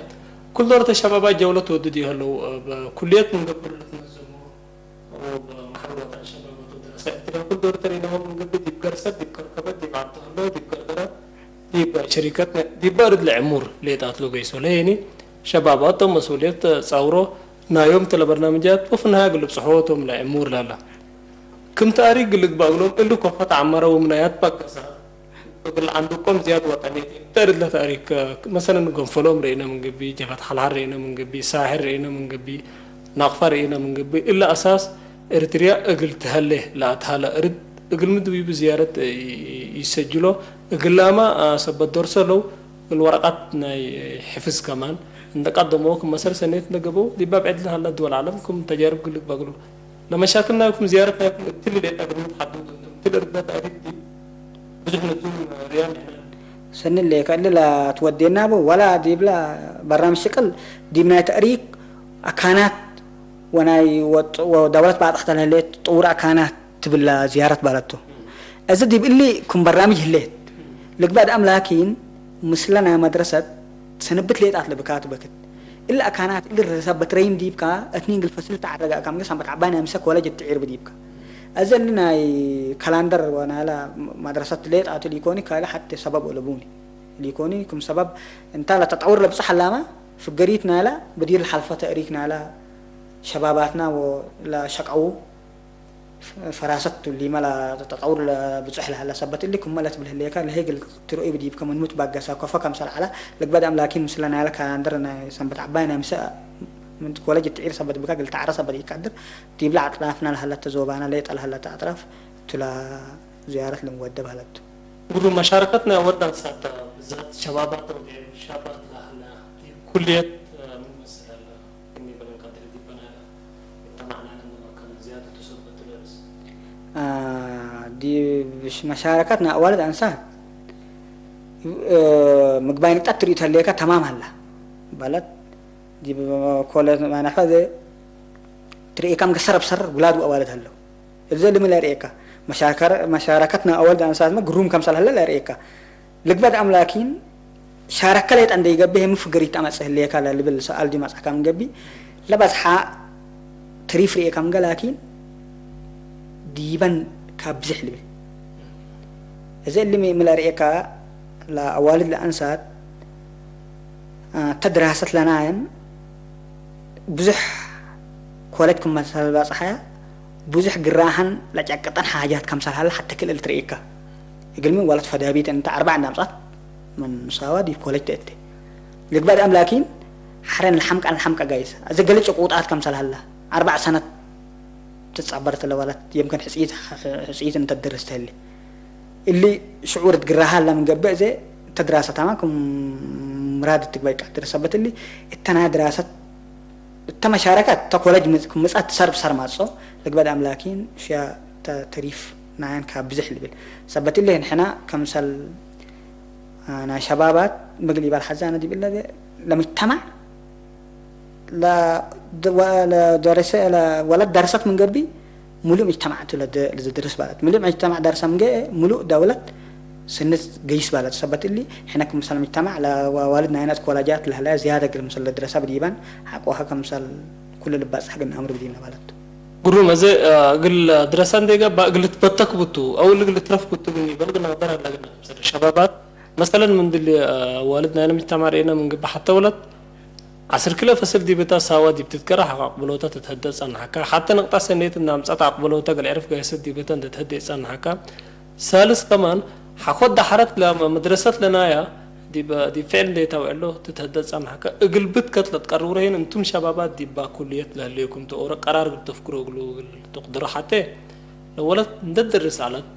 ኩል ዶር ተሸባባ ጀውለት ወድድ ይህለው ኩልየት ንገብር ልትነዘሙ ማሕበራት ሸባባት ወደረሰ ኤርትራ ኩል ዶር ተሪናሆም ንገብር ዲብ ገርሰት ዲብ ከርከበት ዲብ ዓዲ ህሎ ዲብ ገርገራ ዲብ ሸሪከት ዲብ ባርድ ለዕሙር ሌጣት ሎ ገይሶ ለየኒ ሸባባት ቶም መስኡልየት ጸውሮ ናዮም ተለ በርናምጃት ወፍንሃ ግልብ ጽሕወቶም ለዕሙር ላላ ክም ተኣሪክ ግልግባእ እግሎም እሊ ኮፋት ዓመረ ወምናያት ባገሳ እግል ዓንዱቆም ዝያድ ወጠንየት ተእርድ ለተኣሪክ መሰለን ገንፈሎም ርኢነ ምን ግቢ፣ ጀብሀት ሓልሓል ርኢነ ምን ግቢ፣ ሳሕል ርኢነ ምን ግቢ፣ ናቅፋ ርኢነ ምን ግቢ፣ እሊ ኣሳስ እርትርያ እግል ትሀሌ ለኣትሃለ እርድ እግል ምድቢቡ ዝያረት ይሰጅሎ እግላማ ሰበት ዶርሰ ለው እግል ወረቃት ናይ ሕፍዝ ከማን እንደ ቀደሞ ክም መሰል ሰኔት እንደ ገበው ዲባ ብዕድ ለሀላ ድወል ዓለም ክም ተጃርብ ግልግባእ እግሉ ለመሻክል ናይኩም ዝያረት ናይኩም እትል ሌጣ ግርምት ሓዱ እትል እርዳታ ኣሪፍ ዲ ብዙሕ ነዙም ርያ ንሕና ሰኒ ሌካ እሊ ላትወዴና ቡ ወላ ዲብላ በራም ሽቅል ዲብ ናይ ተእሪክ ኣካናት ወናይ ደውለት ባጣሕ ተለህሌት ጥውር ኣካናት ትብላ ዝያረት ባለቶ እዚ ዲብ እሊ ኩም በራምጅ ህሌት ልግባእ ደኣም ላኪን ምስለ ናይ መድረሰት ሰንብት ሌጣት ለብካቱ በክት እሊ ኣካናት እሊ ርሰበት ረይም ዲብካ እትኒን ግል ፈስል ተዓረጋ እካ ምገስ ኣንበት ዓባይ ናይ ምሰ ኮለጅ እትዒር ብዲብካ እዚ እሊ ናይ ካላንደር ወናላ ማድረሰት ሌጣት ሊኮኒ ካልእ ሓቲ ሰበብ ኦለቡኒ ሊኮኒ ክም ሰበብ እንታ ለተጠውር ለብጽሕ ኣላማ ፍገሪት ናላ ብዲር ለሓልፈ ተእሪክ ናላ ሸባባትና ወለሸቀዉ ፈራሰት ሊመ ለተጠውር ለብጹሕ ለሀለ ሰበት እሊ ክመ ለትብል ህሌከ ለሄግል ትርኡይ ብዲብከ ምንሙት ባገሳ ኮፈ ከምሰል ዐለ ልግበድ ኣምላኪን ምስለ ናይለ ካላንደር ናይ ሰንበት ዐባይ ናይ ምሰ ኮለጅ እትዒር ሰበት ብካ ግል ተዐረ ሰበት ኢቀድር ዲብለ ኣጥራፍና ለሀለተ ዞባና ሌጠ ለሀለተ ኣጥራፍ እቱ ለዝያረት ልንወደብ ሀለቱ። ጉሩ መሻረከት ናይ ወዳት ሳተ ብዛት ሸባባት ወደ ሻባት ለሀለ ኩልየት ምመስል ሀለ። ዲብ መሻረከት ናይ ኣዋልድ ኣንሳት ምግባይ ንጣት ትርኢት ሀሌካ ተማም ሀላ ባለት ዲብ ኮለ ማናፈዘ ትርኢካም ገሰር ኣብሰር ውላድ ኣዋልድ ሀለው እብዘ ልምለ ርኤካ መሻከረ-፣ መሻረከትና ኣወልድ ኣንሳትመ ግሩም ከምሳል ህለል ኣርእየካ። ልግበድ ኣምላኪን ሻረከ ለይጠ እንደይገብህ የምፍግር ይጣመጽ ህልየካ ለልብል ሰኣል ዲ መጻካ ምንገቢ ለበዝሓ ትሪፍ ርእየካ ምንገ ላኪን ዲበን ካብ ብዝሕ ልብል። እዚ እሊ ሚ-፣ ምለ ርእየካ ለኣዋልድ ለኣንሳት፣ አ፣ ተድራሰት ለናየን ብዙሕ ኮለጅ ክመሰል ባጽሓያ ብዙሕ ግራሃን ለጨቅጠን ሓጃት ከምሳል ሃለ ሓተ ክልል ትርእየካ። እግልሚ ዋለት ፈዳቢት እንተ ኣርባዕ እንዳምጻት ምን ሳዋ ዲ ኮለጅ ተእቴ። ልግባድ ኣምላኪን ሓረን ለሓምቃ ለሓምቃ ጋይስ። እዚ ገለ ጭቁጣት ከምሳል ሃላ። ኣርባዕ ሰነት ትጻበር ተለዋለት የምከን ሕጽይት፣ ሕጽይት እንተ ድርስ ተህሊ። እሊ ሽዑር ትግራሃ ላ ምንገብእ ዘ ተድራሰ ታማ ክም ምራድ ትግባይ ቃ ድረሰበት እሊ እተና ድራሰት እተመሻረከት ተኮለጅ ምጽ-፣ ክምጻት ትሰርብ ሰርማጾ ልግበድ ኣምላኪን ሽያ ተ-፣ ተሪፍ ናያን ካብ ብዝሕ ልብል። ሰበት እሊ ንሕና ከምሰል፣ አ፣ ናይ ሸባባት ምግል ይባል ሓዛ ነዲብ እለ ለምጅተማዕ ለ-፣ ደ-፣ ወ-፣ ለ-፣ ደረሰ-፣ ለ-፣ ወለድ ደረሰት ምንገቢ ሙሉእ ምጅተማዕ ቱ ለደ-፣ ለዘድርስ ባለት። ሙሉእ ምጅተማዕ ደርሰ ምንገ ሙሉእ ደውለት ስንት ገይስ ባለት። ሰበት እሊ ሕነ ክምሰል ምጅተማዕ ለዋልድ ናይነት ኮላጃት ለህለ ዝያደ ግል ምሰል ለድረሳ ብዲባን ሓቆኸ ከምሰል ኩሉ ልባጽሕ ግን ኣምር ብዲና ባለት። ግሩም፣ እዚ፣ እ፣ እግል ድረሳ እንዴ ገባ እግል ትበተክ ብቱ፣ ኣው እግል ትረፍ ብቱ ግን ይበል ግን ኣበር ኣላ ግን ምሰል ሸባባት መሰለን ምን ድሊ፣ እ፣ ዋልድ ናይነ ምጅተማዕ ርኤና ምን ግባ ሓተ ወለት ዓስር ኪሎ ፈስል ዲብታ ሳዋ ዲብ ትትቀራ ሓቅ ኣቅብሎታ ትትህደ ጸናሕካ። ሓተ ንቅጣ ሰኔት እናምጻት ኣቅብሎታ ገልዕርፍ ጋይሰት ዲብታ እንተ ትህደ ጸናሕካ። ሳልስ ከማን ሓኮት ዳሕረት ለመድረሰት ለናያ ዲብ፣ ዲብ ፍዕል እንዴታ ውዕሎ ትትህደ ጸናሕካ። እግል ብትከት ለትቀርቡ ረሄን እንቱም ሸባባት ዲባ ኩልየት ለህሌኩም ተኦረ ቀራር ግል ተፍክሮ እግሉ እግል ትቅድሮ ሓቴ ለወለት እንደ ድርስ ኣለት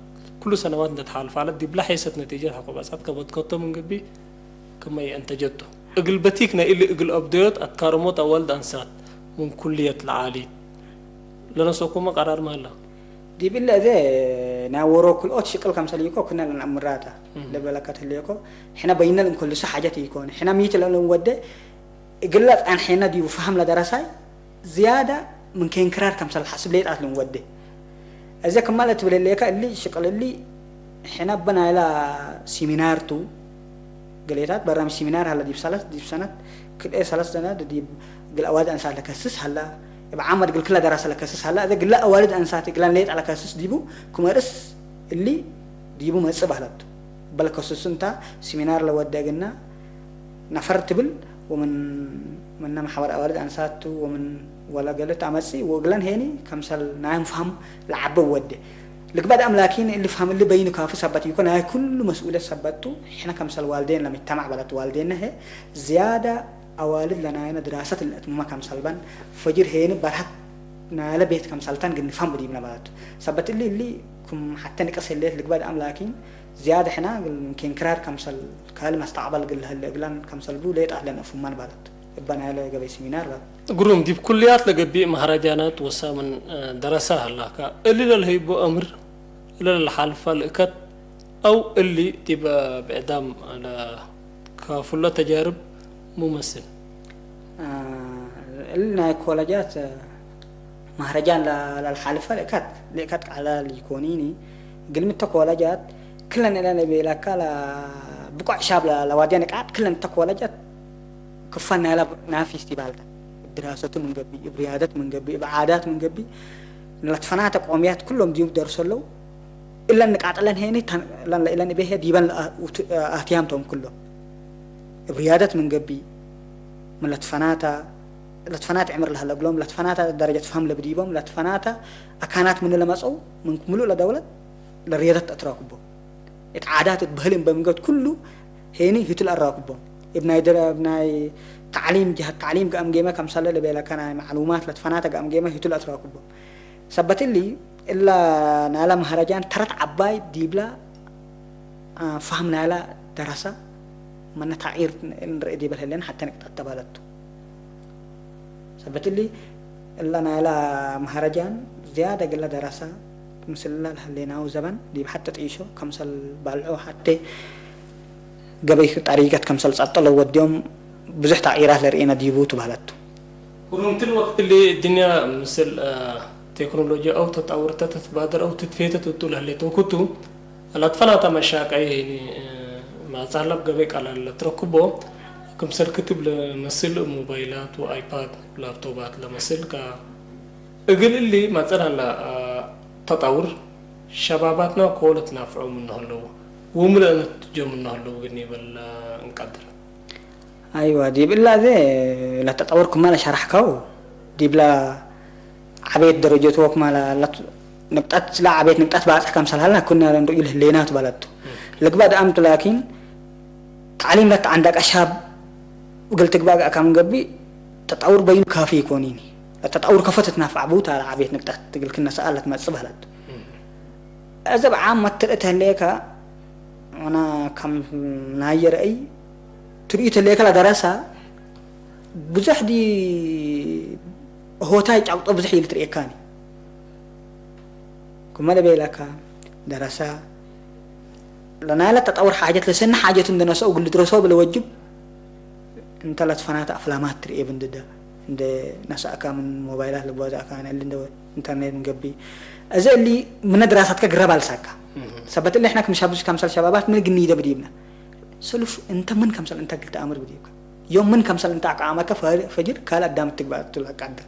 ኩሉ ሰነዋት እንደ ተሓልፍ ኣለት ዲብላ ሐይሰት ነቲጀት ሓቆ ባጻት ከበትከቶ ምን ግቢ ከመይ ኣንተጀቶ። እግል በቲክ ናይ እሊ እግል ኣብደዮት ኣትካረሞት ኣዋልድ ኣንሳት ምን ኩልየት ለዓሊት ለነሰኩመ ቀራር ማላ። ዲብለ እዘ ናይ ወሮ ክልኦት ሽቅል ከምሰል ይኮ ክነ ለንኣምራታ እም። ለበለከት ህልየኮ ሕነ በይነል እንኮልሱ ሓጀት ይኮን። ሕነ ሚት ለንወደ እግለ ጻንሐና ዲቡ ፈሃም ለደረሳይ ዝያዳ ምን ከንክራር ከምሰል ሓስብ ለይጣት ልንወደ። እዚ ክማል ትብለለካ እሊ ሽቅል እሊ ሕነ በናይላ ሲሚናር ቱ ገሌታት በራሚ ሲሚናር ሃለ ዲብ ሰለት ዲብ ሰነት ክልኤ ሰለስተ ሰነት ዲብ ግል ኣዋልድ ኣንሳት ለከስስ ሃላ እብ ዓመት ግል ክላ ደራሰ ለከስስ ሃላ። እዚ ግል ኣዋልድ ኣንሳት ግላን ለይጣ ለከስስ ዲቡ ክመርስ እሊ ዲቡ መጽእ ባህለቱ። በለከስስ እንታ ሲሚናር ለወደ ግና ነፈር ትብል ወምን መና ማሕበር ኣዋልድ ኣንሳቱ ወምን ወላ ገለ ተኣመጺ ወግለን ሄኒ ከምሰል ናይም ፋም ለዓበ ወደ። ልግባድ ኣምላኪን እሊ ፋም እሊ በይኑ ካፉ ሰበት ይኮ ናይ ኩሉ መስኡለት ሰበቱ ሕነ ከምሰል ዋልዴን ለሚተማዕ በለት ዋልዴን ነሄ ዝያዳ ኣዋልድ ለናይነ ድራሰት ለእትሙመ ከምሰልበን ፈጅር ሄኒ በርሃት ናለ ቤት ከምሰልተን ግን ፋም ብዲብነ በለቱ። ሰበት እሊ እሊ ኩም ሓተ ንቀስ ህሌት ልግባድ ኣምላኪን ዝያዳ ሕና ግን ኬንክራር ከምሰል ካልእ መስተዕበል ግን ለህለ እግላን ከምሰልቡ ለየጣት ለነፉማን ባለት። እባ ናይለ ገበይ ሲሚናር ባት። ግሩም፣ ዲብ ኩልያት ለገቢእ መሃረጃናት ወሳምን፣ እ፣ ደረሳ ሀላካ። እሊ ለልሀይቦ አምር፣ እለ ለልሓልፋ ልእከት፣ አው እሊ ዲብ ብዕዳም ለካፍሎ ተጃርብ ሙመስል። አ፣ እሊ ናይ ኮለጃት፣ እ፣ ማህረጃን ለ-፣ ለልሓልፈ ልእከት፣ ልእከት ቃላ ሊኮኒኒ፣ ግልምተ ኮለጃት፣ ክለን እለን ቤላካ ለ-፣ ብቋዕ ሻብ ለ-፣ ለዋድያ ንቃት፣ ክለን እተ ኮለጃት፣ ክፋን ናይላ፣ ናይ ፌስቲቫልታ፣ እብ ድራሰቱ ምን ገቢ፣ እብ ሪያደት ምን ገቢ፣ እብ ዓዳት ምን ገቢ፣ ለትፈናተ ቆምያት ኩሎም ዲዩም ደርሶ ኣለዉ። እለን ንቃጥለን ሄኒ፣ ተን-፣ እለን ለኢለን እቤሄ ዲበን ለአ-፣ ውት-፣ አትያም ቶም ኩሎ። እብ ሪያደት ምን ገቢ፣ ምን ለትፈናታ፣ ለትፈናት ዕምር ለሀለ እግሎም፣ ለትፈናታ ደረጀት ፋም ለብዲቦም፣ ለትፈናታ አካናት ምኑ ለመጸው፣ ምን ምሉእ ለደውለት፣ ለሪያደት አትራኩቦ። እት ዓዳት እት በህልን በምንገት ኩሉ ሄኒ ህቱ ለአራኩቦም። እብ ናይ ደረ-፣ እብ ናይ ተዕሊም፣ ጀሀት ተዕሊም ገአም ጌመ ከምሰለ ለቤለከ ናይ ማዕሉማት ለትፈናተ ገአም ጌመ ህቱ ለአትራኩቦም። ሰበት እሊ እላ ናላ መሃረጃን ተረት ዐባይ ዲብላ፣ አ፣ ፋህም ናላ ደረሳ መነ ታዒር ንርኢ ዲበል ህሌን ሐተ ንቅጠት ተባለቱ። ሰበት እሊ እላ ናላ መሃረጃን ዝያደ ግለ ደረሳ ምስላ ለህሌናው ዘበን ዲብ ሐተ ጥይሾ ከምሰል ባልዖ ሐቴ ገበይ ጣሪቀት ከምሰል ጸጠሎ ወድዮም ብዙሕ ታዒራት ለርኤና ዲቡ ትባለቱ። ቁሩምትን ወቅት እሊ እድንያ ምስል፣ አ፣ ቴክኖሎጂ ኣው ተጣውርተ ተትባደር ኣው ትትፌተ ትውጡ ለህሌተ ውኩቱ ኣላትፈናታ መሻቀይ ሄኒ ማጻላብ ገበይ ቃላለ ትረክቦ ክምሰል ክትብ ለመስል ሞባይላት ወኣይፓድ ላፕቶባት ለመስል ካ እግል እሊ ማጸናላ ተጣውር ሸባባትና ኮለት ናፍዖም እንሆለዉ ውምለእነት ጀም እንሆለዉ ግን ይበል እንቀድር ኣይዋ ዲብላ ዘ ለተጠወርኩማ ለሸራሕካው ዲብላ ዓበየት ደረጀት ወክማ ላት ንቅጣት ስላ ዓበየት ንቅጣት ባጽሕ ከም ሰልሃልና ኩና ንርእዩ ለህሌና ትባላቱ ለግባ ደኣምቱ ላኪን تعليم ለተዓንዳቀ ሻብ እግል ትግባእ ከም ገቢ ተጣውር በይኑ ካፊ ይኮኒኒ ተጣውር ከፈተት ናፍዓ ቦታ ዓበየት ንቅጣት ትግል ክነሰኣለት መጽእ በህለት እዚ ብዓም መትርኢ ተህለየካ ና ከም ናየ ረእይ ትርእዩ ተለየካ ደረሳ ብዙሕ ዲ ሆታይ ጫውጦ ብዙሕ ኢሉ ትርእየካኒ ኩመለ ቤለካ ደረሳ ለናይለ ተጣውር ሓጀት ለሰኒ ሓጀቱ እንደነሰኡ ግል ድረሶ ብለወጅብ እንተ ለትፈናተ ኣፍላማት ትርእየ ብንድደ እንደ ነሳእካ ምን ሞባይላት ልጓዛእካ ንእሊ እንደ ኢንተርኔት ንገቢ እዚ እሊ ምነ ድራሳትካ ግረብ ኣልሳካ ሰበት እሊ ሕና ክምሻብ ከምሰል ሸባባት ምን ግንይደ ብድይብና ሰሉፍ እንተ ምን ከምሰል እንተ ግልተ ኣምር ብድይብካ ዮም ምን ከምሰል እንተ ኣቃማከ ፈጅር ካል ኣዳም ትግባእ ትላቃደ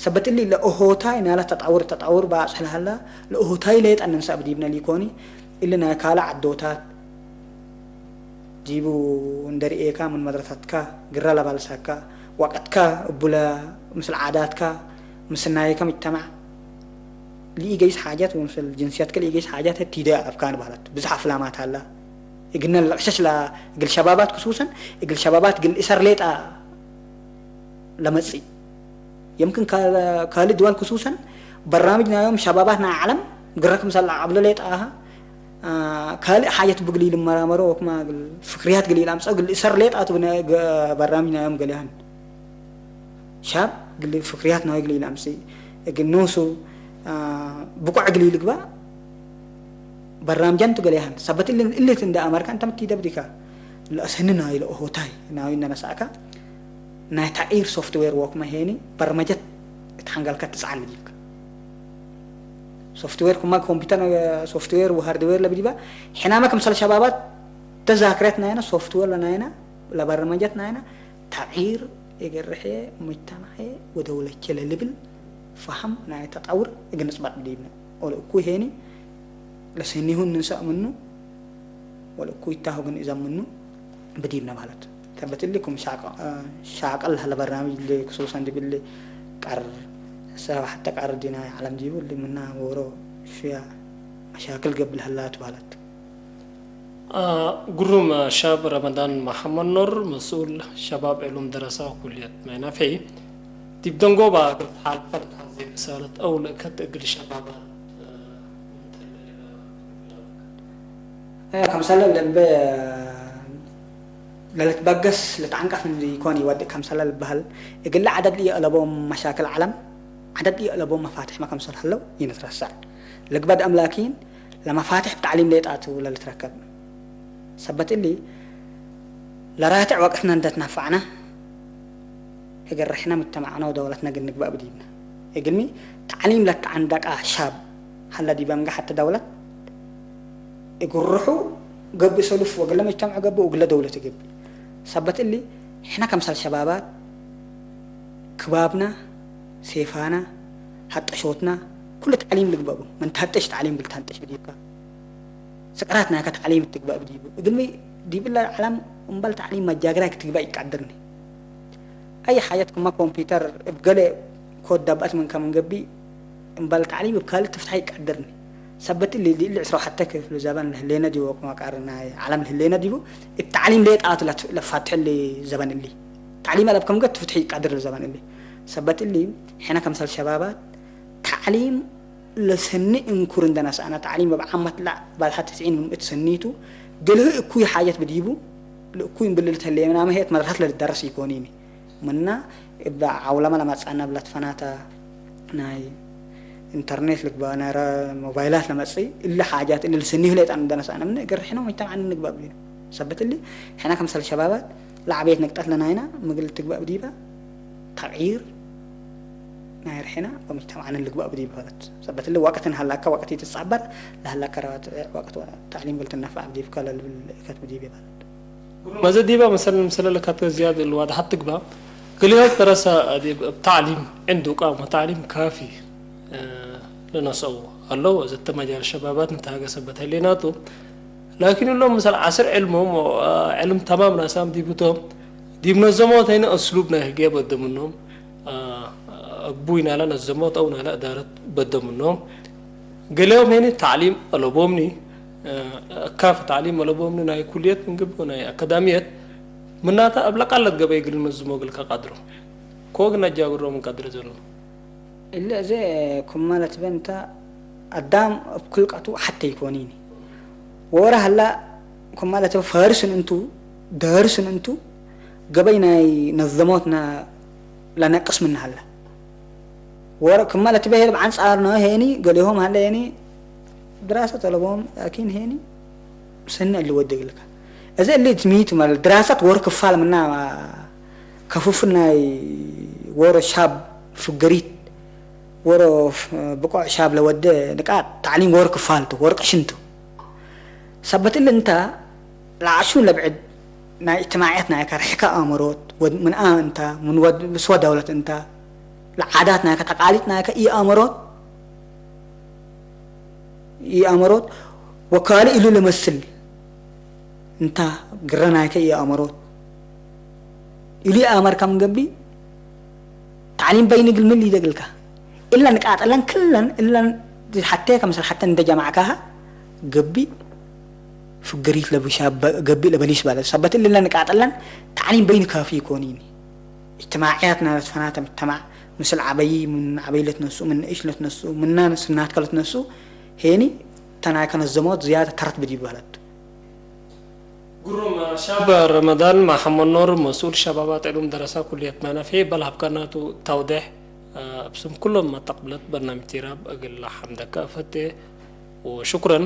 ሰበት እሊ ለኦሆታይ ናላ ተጣውር ተጣውር ባጽሕ ለሃላ ለኦሆታይ ለየጣ ነንሳ ብድይብና ሊኮኒ እሊ ናይ ካል ዓዶታት ዲቡ እንደርእየካ ምን መድረሳትካ ግራ ለባልሳካ ዋቀትካ እቡለ ምስል ዓዳትካ ምስናየከ ምጅተማዕ ልኢገይስ ሓጃት ወምስል ጅንስያትከ ልኢገይስ ሓጃት ቲደ ኣብካ ንባህላት ብዙሕ ኣፍላማት ኣላ እግነ ለቅሸሽ እግል ሸባባት ክሱሰን እግል ሸባባት ግል እሰር ሌጣ ለመጽእ يمكن ካልእ ድዋል ክሱሰን በራምጅ ናዮም ሸባባት ናይ ዓለም ግረ ክምሰል ዓብሎ ሌጣ ካልእ ሓጀት ብግሊ ልመራመሮ ወክማ ፍክርያት ግሊ ላምፀ ግሊ ሰር ሌጣ ቱ በራምጅ ናዮም ገሊያን ሻብ ግሊ ፍክርያት ናዮ ግሊ ላምሲ እግል ኖሱ ብቁዕ ግሊ ልግባ በራምጃን ቱ ገሊያን ሰበት እልት እንደ ኣመርካ እንተምት ይደብዲካ ለእሰኒ ናዮ ለኦሆታይ ናዮ እነነሳእካ ናይ ታዒር ሶፍትዌር ወክመ ሄኒ በርመጀት እት ሓንጋልካ ትጽዓን ብዲብካ ሶፍትዌር ኩማ ኮምፒውተር ሶፍትዌር ወሃርድዌር ለብዲባ ሕናመ ክምሰል ሸባባት ተዛክረት ናይና ሶፍትዌር ለናይና ለበርመጀት ናይና ታዒር የገርሐ ሙጅተማዐ ወደውለቸ ለልብል ፈሃም ናይ ተጣውር እግንጽባጥ ብዲብና ኦለ እኩ ሄኒ ለሰኒሁን ንንሳእ ምኑ ወለ እኩ ይታሁ ግን እዛ ምኑ ብዲብና ማለት ተበትልኩም ሻቀል ሀለ በርናምጅ ል ክሱሰን ድብል ቀር ሰብ ሓተ ቀር ዲና ዓለም ዲቡ ል ምና ወሮ ሽያ መሻክል ገብር ሀላ ትባለት ግሩም ሻብ ረመዳን መሐመድ ኖር መስኡል ሸባብ ዕሉም ደረሳ ኩልየት ማይናፈይ ዲብ ደንጎባ እግል ተሓልፈ ለተሓዜ ርሳለት አው ለእከት እግል ሸባባት ከምሰለ ለልበ ለልትበገስ ለተዓንቀፍ እንዲ ይኮን ይወድእ ከምሰለ ልበሃል እግለ ዓደድ እየእለቦም መሻክል ዓለም ዓደድ እየእለቦም መፋትሕ መከምሰል ሀለው ይንትረሳዕ ልግበድ ኣምላኪን ለመፋትሕ ብታዕሊም ሌጣቱ ለልትረከብ ሰበት እሊ ለራትዕ ወቅትና እንደትናፋዕና እግል ርሕና ምተማዕና ወደውለትና ግን ንግባእ ብዲብና እግልሚ ታዕሊም ለተዓንደቃ ሻብ ሀለ ዲበምጋ ሐተ ደውለት እግርሑ ገብእ ሰሉፍ ወግለ መጅተምዕ ገብእ ወግለ ደውለት እግብ ሰበት እሊ ሕና ከምሳል ሸባባት ክባብና ሴፋና ሀጠሾትና ኩሉ ታዕሊም ልግበቡ ምን ተሀጠሽ ታዕሊም ግል ተሀንጠሽ ብዲብካ ስቅራት ናይካ ታዕሊም ትግባእ ብዲቡ እግልሚ ዲብላ ዓላም እምባል ታዕሊም መጃገራይ ክትግባእ ይቃድርኒ ኣይ ሓጀት ክማ ኮምፒውተር እብ ገለ ኮድ ዳብኣት ምን ከም እንገቢ እምባል ታዕሊም እብ ካልእ ትፍትሓ ይቃድርኒ ሰበት እሊ እሊ ዕስራ ወሓተ ክፍሉ ዘበን ለህሌነ ዲቡ ወቅማ ቃር ናይ ዓለም ለህሌነ ዲቡ እብ ታዕሊም ለየጣቱ ለፋትሕ እሊ ዘበን እሊ ታዕሊም ኣለ እብ ከምገ ትፍትሒ ይቃድር ዘበን እሊ ሰበት እሊ ሕነ ከምሰል ሸባባት ታዕሊም ለሰኒ እንኩር እንደነሰኣና ታዕሊም እብ ዓመት ላ ባልሓ ትስዒን ምን እት ሰኒቱ ገልህ እኩይ ሓጀት ብዲቡ ለእኩይ እምብልል ተለየ ምናምን ሄት መድረከት ለልደረስ ይኮኒኒ ምና እብ ዓውለማ ለመጻና ብለትፈናታ ናይ ኢንተርኔት ልግባ ናይ ሞባይላት ለመጽእ እሊ ሓጃት እሊ ልስኒሁ ሌጣን እንደነሳእነ ምን እግር ሕነ ሙጅተማዕ ንግባእ ብዲና ሰበት እሊ ሕነ ከምሰል ሸባባት ለዓበየት ነቅጣት ለናይና ምግል ትግባእ ብዲባ ተብዒር ናይ ርሒና ወምጅተማዕን ልግባእ ብዲብ ይባለት። ሰበት ል ወቅትን ሃላካ ወቅት ይትጻበር ለሃላካ ረባት ወቅት ተዕሊም ብል ትነፋዕ ብዲብ ከለል ብል ከት ብዲብ ይባለት። መዘ ዲባ መሰለን ምሰለ ለካት ዝያድ ልዋድ ሓት ትግባ ገሊሆት ደረሳ ዲብ ብ ተዕሊም ዕንዱ ቃም ወተዕሊም ካፊ ለነሰው ኣለው። ዘተ መጃል ሸባባት ንተሃገሰበት ህሌናቱ ላኪን እሎም ምሳል ዓስር ዕልሞም ዕልም ተማም ናሳም ዲቡቶም ዲብ ነዘሞት ኣይነ እስሉብ ናይ ህግየ በደምኖም ኣግቡ ይናላ ነዘሞት ኣው ናላ እዳረት በደምኖም ገሌኦም ሄኒ ታዕሊም ኣለቦምኒ ኣካፍ ታዕሊም ኣለቦምኒ ናይ ኩልየት እንግብ ናይ ኣካዳሚየት ምናታ ኣብ ለቃለት ገበይ ግል ነዝሞ ግልካ ቃድሮ ኮግ ናጃብሮም ቀድሪ ዘሎ እለ እዘ ኩማለት በንታ ኣዳም ኣብ ክልቀቱ ሓተ ይኮኒኒ ወረ ሃላ ኩማለት ፈርስን እንቱ ደርስን እንቱ ገበይ ናይ ነዘሞትና ለነቅስ ምናሃላ ወረ ክማለት በሄል ብዓንጻር ነው ሄኒ ገሊሆም ሃለ ሄኒ ድራሰ ጠለቦም ላኪን ሄኒ ሰነ እሊ ወደግልካ እዚ እሊ ትሚት ማለት ድራሰት ወር ክፋል ምና ከፉፍል ናይ ወረ ሻብ ፍገሪት ወረ ብቆዕ ሻብ ለወደ ንቃ ታዕሊም ወር ክፋልቱ ወር ቅሽንቱ ሰበት እሊ እንታ ለዓሹ ለብዕድ ናይ እጅትማዕያት ናይካ ርሕካ ኣእምሮት ምንኣ እንታ ምስ ወዳውለት እንታ ለዓዳት ናይካ ተቃሊጥ ናይካ ኢኣእምሮት ኢኣእምሮት ወካልእ ኢሉ ለመስል እንታ ግረ ናይካ ኢኣእምሮት ኢሉ ይኣመርካ ምገቢ ታዕሊም በይኒ ግልምል ይደግልካ እለን ንቃጠለን ክለን እለን ሓተ ከምስል ሓተ እንደ ጀማዕካሃ ገቢ ፍግሪት ለብሻ ገቢ ለበሊስ ባለ ሰበት እለን ንቃጠለን ታዕሊም በይኒ ካፊ ይኮን ይኒ اجتماعيات ናለት ፈናተ ምተማዕ ምስል ዓበይ ምን ዓበይ ለትነሱ ምን ንእሽ ለትነሱ ምና ስናትከ ለትነሱ ሄኒ ተናይ ከነዘሞት ዝያደ ተረት ብዲ ይባለት ጉሩም ሻብ ረመዳን ማሐመድ ኖር መስኡል ሸባባት ዕሉም ደረሳ ኩልየት መነፍሒ በል ሃብካናቱ ታውደሕ ኣብ ስም ኩሎም መተቅብለት በርናምጅ ቲራብ እግል ሓምደካ እፈቴ ወሽኩረን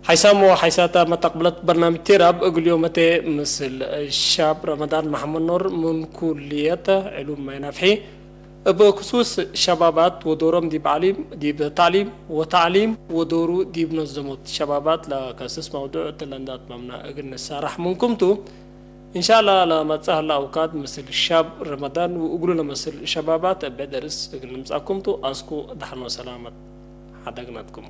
ሓይሳሞ ሓይሳታ መተቅብለት በርናምጅ ቲራብ እግል ዮመቴ ምስል ሻብ ረመዳን ማሐመድ ኖር ምን ኩልየት ዕሉም መናፍሒ እብ ክሱስ ሸባባት ወዶሮም ዲብ ዓሊም ዲብ ታዕሊም ወታዕሊም ወዶሩ ዲብ ነዘሞት ሸባባት ለከስስ መውዱዕ እትለ እንዳትመምና እግል ንሳራሕ ምንኩም ቱ። እንሻላ ለመጽእ ህላ ኣውካድ ምስል ሻብ ረመዳን ወእግሉ ለመስል ሸባባት እበ ደርስ እግል ንምጻኩም ቱ። ኣስኩ ዳሕኖ ሰላመት ሓደግናትኩም።